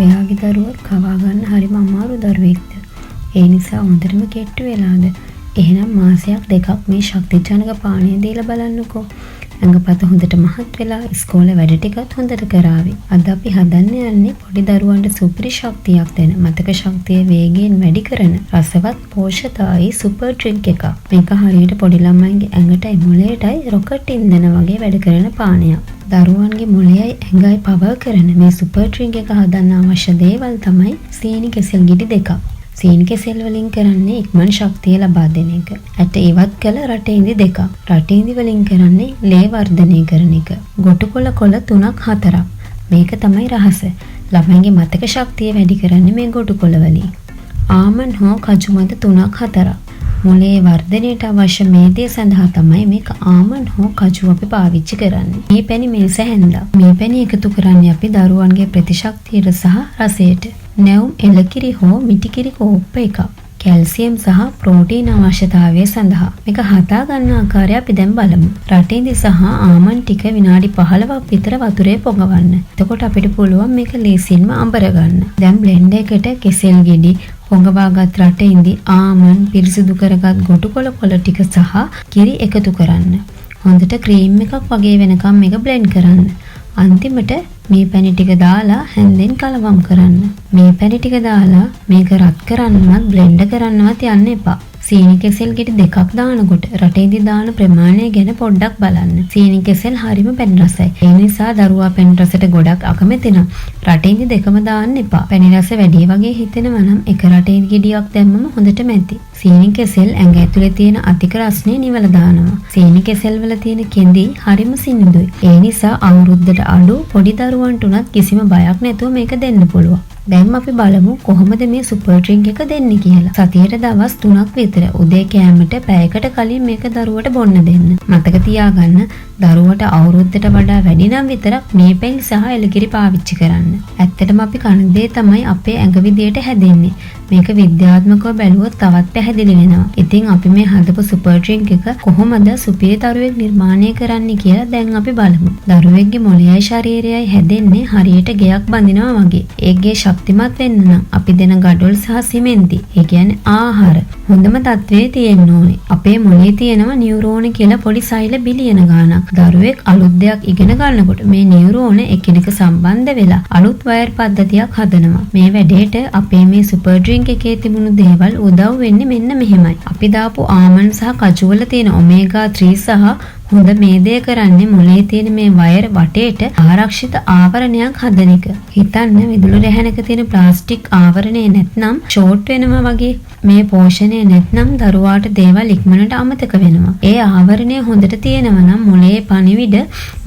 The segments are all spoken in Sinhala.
ඔයාගේ දරුවත් කවා ගන්න හරිම අමාරු දරුවෙක්ද? ඒ නිසා හොඳටම කෙට්ටු වෙලාද? එහෙනම් මාසයක් දෙකක් මේ ශක්තිජනක පානය දීලා බලන්නකෝ. ඇඟපත හොඳට මහත් වෙලා ඉස්කෝලේ වැඩ ටිකත් හොඳට කරාවි. අද අපි හදන්න යන්නේ පොඩි දරුවන්ට සුපිරි ශක්තියක් දෙන, මතක ශක්තිය වේගයෙන් වැඩි කරන රසවත් පෝෂ්‍යදායී සුපර් ඩ්‍රින්ක් එකක්. මේක හරියට පොඩි ළමයින්ගේ ඇඟටයි මොළයටයි රොකට් ඉන්ධන වගේ වැඩ කරන පානයක්. දරුවන්ගේ මොළයයි ඇඟයි පවර් කරන මේ සුපර් ඩ්‍රින්ක් එක හදන්න අවශ්‍ය දේවල් තමයි සීනි කෙසෙල් ගෙඩි දෙකක්. සීනි කෙසෙල් වලින් කරන්නේ ඉක්මන් ශක්තිය ලබා දෙන එක. ඇට ඉවත් කළ රටඉඳි දෙකක්. රටඉඳි වලින් කරන්නේ ලේ වර්ධනය කරන එක. ගොටුකොළ කොළ තුනක් හතරක්. මේක තමයි රහස. ළමයින්ගේ මතක ශක්තිය වැඩි කරන්නේ මේ ගොටුකොළ වලින්. ආමන්ඩ් හෝ කජු මද තුනක් හතරක්. මොළයේ වර්ධනයට අවශ්‍ය මේදය සඳහා තමයි මේක ආමන්ඩ් හෝ කජු අපි පාවිච්චි කරන්නේ. මී පැණි මේස හැන්දක්. මී පැණි එකතු කරන්නේ අපි දරුවන්ගේ ප්‍රතිශක්තියට සහ රසයට. නැවුම් එළකිරි හෝ මිටිකිරි කෝප්ප එකක්. කැල්සියම් සහ ප්‍රෝටීන් අවශ්‍යතාවය සඳහා. මේක හදා ගන්න ආකාරය අපි දැන් බලමු. රටඉඳි සහ ආමන්ඩ් ටික විනාඩි 15ක් විතර වතුරේ පොඟවන්න. එතකොට අපිට පුළුවන් මේක ලේසියෙන්ම අඹර ගන්න. දැන් බ්ලෙන්ඩර් එකට කෙසෙල් ගෙඩි, පොඟවාගත් රටඉඳි, ආමන්ඩ්, පිරිසිදු කරගත් ගොටුකොළ කොළ ටික සහ කිරි එකතු කරන්න. හොඳට ක්‍රීම් එකක් වගේ වෙනකම් මේක බ්ලෙන්ඩ් කරන්න. අන්තිමට මී පැණි ටික දාලා හැන්දෙන් කලවම් කරන්න. මී පැණි ටික දාලා මේක රත් කරන්නවත් බ්ලෙන්ඩ් කරන්නවත් යන්න එපා. සීනි කෙසෙල් ගෙඩි දෙකක් දානකොට රටඉඳි දාන ප්‍රමාණය ගැන පොඩ්ඩක් බලන්න. සීනි කෙසෙල් හරිම පැණි රසයි. ඒ නිසා දරුවා පැණි රසට ගොඩක් අකමැති නම් රටඉඳි දෙකම දාන්න එපා. පැණි රස වැඩි වගේ හිතෙනවා නම් එක රටඉඳි ගෙඩියක් දැම්මම හොඳටම ඇති. සීනි කෙසෙල් ඇඟ ඇතුලේ තියෙන අධික රස්නය නිවලා දානවා. සීනි කෙසෙල් වල තියෙන කෙඳි හරිම සිනිඳුයි. ඒ නිසා අවුරුද්දට අඩු පොඩි දරුවන්ට උනත් කිසිම බයක් නැතුව මේක දෙන්න පුළුවන්. දැන් අපි බලමු කොහොමද මේ සුපර් ඩ්‍රින්ක් එක දෙන්නේ කියලා. සතියට දවස් 3ක් විතර උදේ කෑමට පැයකට කලින් මේක දරුවට බොන්න දෙන්න. මතක තියාගන්න, දරුවට අවුරුද්දට වඩා වැඩි නම් විතරක් මී පැණි සහ එළකිරි පාවිච්චි කරන්න. ඇත්තටම අපි කන දේ තමයි අපේ ඇඟ විදියට හැදෙන්නේ. මේක විද්‍යාත්මකව බැලුවොත් තවත් පැහැදිලි වෙනවා. ඉතින් අපි මේ හදපු සුපර් ඩ්‍රින්ක් එක කොහොමද සුපිරි දරුවෙක් නිර්මාණය කරන්නේ කියලා දැන් අපි බලමු. දරුවෙක්ගේ මොළයයි ශරීරයයි හැදෙන්නේ හරියට ගෙයක් බඳිනවා වගේ. ඒ ගේ ශක්තිමත් වෙන්න නම් අපි දෙන ගඩොල් සහ සිමෙන්ති, ඒ කියන්නේ ආහාර හොඳම තත්ත්වයේ තියෙන්න ඕනේ. අපේ මොළේ තියෙනවා නියුරෝන කියලා පොඩි සෛල බිලියන ගාණක්. දරුවෙක් අලුත් දෙයක් ඉගෙන ගන්නකොට මේ නියුරෝන එකිනෙක සම්බන්ධ වෙලා අලුත් වයර් පද්ධතියක් හදනවා. මේ වැඩේට අපේ මේ සුපර් ඩ්‍රින්ක් එකේ තිබුණු දේවල් උදව් වෙන්නේ මෙන්න මෙහෙමයි. අපි දාපු ආමන්ඩ් සහ කජු වල තියෙන ඔමේගා 3 සහ හොඳ මේදය කරන්නේ මොළේ තියෙන මේ වයර් වටේට ආරක්ෂිත ආවරණයක් හදන එක. හිතන්න, විදුලි රැහැනක තියෙන ප්ලාස්ටික් ආවරණය නැත්නම් ෂෝට් වෙනවා වගේ. මේ පෝෂණය නැත්නම් දරුවාට දේවල් ඉක්මනට අමතක වෙනවා. ඒ ආවරණය හොඳට තියෙනවා නම් මොළයේ පණිවිඩ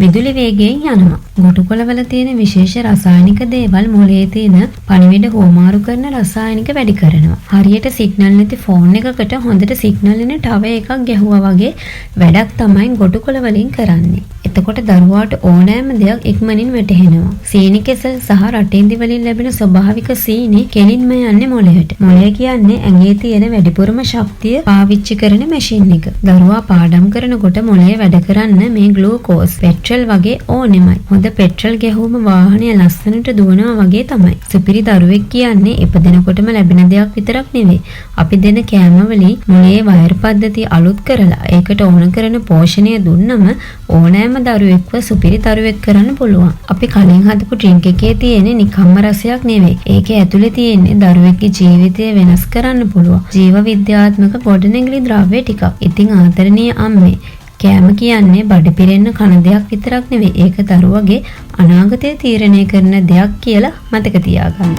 විදුලි වේගයෙන් යනවා. ගොටුකොළවල තියෙන විශේෂ රසායනික දේවල් මොළයේ තියෙන පණිවිඩ හුවමාරු කරන රසායනික වැඩි කරනවා. හරියට සිග්නල් නැති ෆෝන් එකකට හොඳට සිග්නල් එන ටවර් එකක් ගැහුවා වගේ වැඩක් තමයි ගොටුකොළ වලින් කරන්නේ. එතකොට දරුවාට ඕනෑම දෙයක් ඉක්මනින් වැටහෙනවා. සීනි කෙසෙල් සහ රටඉඳි වලින් ලැබෙන ස්වභාවික සීනි කෙලින්ම යන්නේ මොළයට. මොළය කියන්නේ ඇඟේ තියෙන වැඩිපුරම ශක්තිය පාවිච්චි කරන මැෂින් එක. දරුවා පාඩම් කරනකොට මොළය වැඩ කරන්න මේ ග්ලූකෝස් පෙට්‍රල් වගේ ඕනෙමයි. හොඳ පෙට්‍රල් ගැහුවම වාහනය ලස්සනට දුවනවා වගේ තමයි. සුපිරි දරුවෙක් කියන්නේ ඉපදෙනකොටම ලැබෙන දෙයක් විතරක් නෙවෙයි. අපි දෙන කෑම වලින් මොළයේ වයර් පද්ධතිය අලුත් කරලා ඒකට ඕන කරන පෝෂණය දුන්නම ඕනෑම දරුවෙක්ව සුපිරි දරුවෙක් කරන්න පුළුවන්. අපි කලින් හදපු ඩ්‍රින්ක් එකේ තියෙන්නේ නිකම්ම රසයක් නෙවෙයි. ඒකේ ඇතුලේ තියෙන්නේ දරුවෙක්ගේ ජීවිතය වෙනස් කරන්න පුළුවන් ජීව විද්‍යාත්මක ගොඩනැගිලි ද්‍රව්‍ය ටිකක්. ඉතින් ආදරණීය අම්මේ, කෑම කියන්නේ බඩ පිරෙන්න කන දෙයක් විතරක් නෙවෙයි. ඒක දරුවගේ අනාගතය තීරණය කරන දෙයක් කියලා මතක තියාගන්න.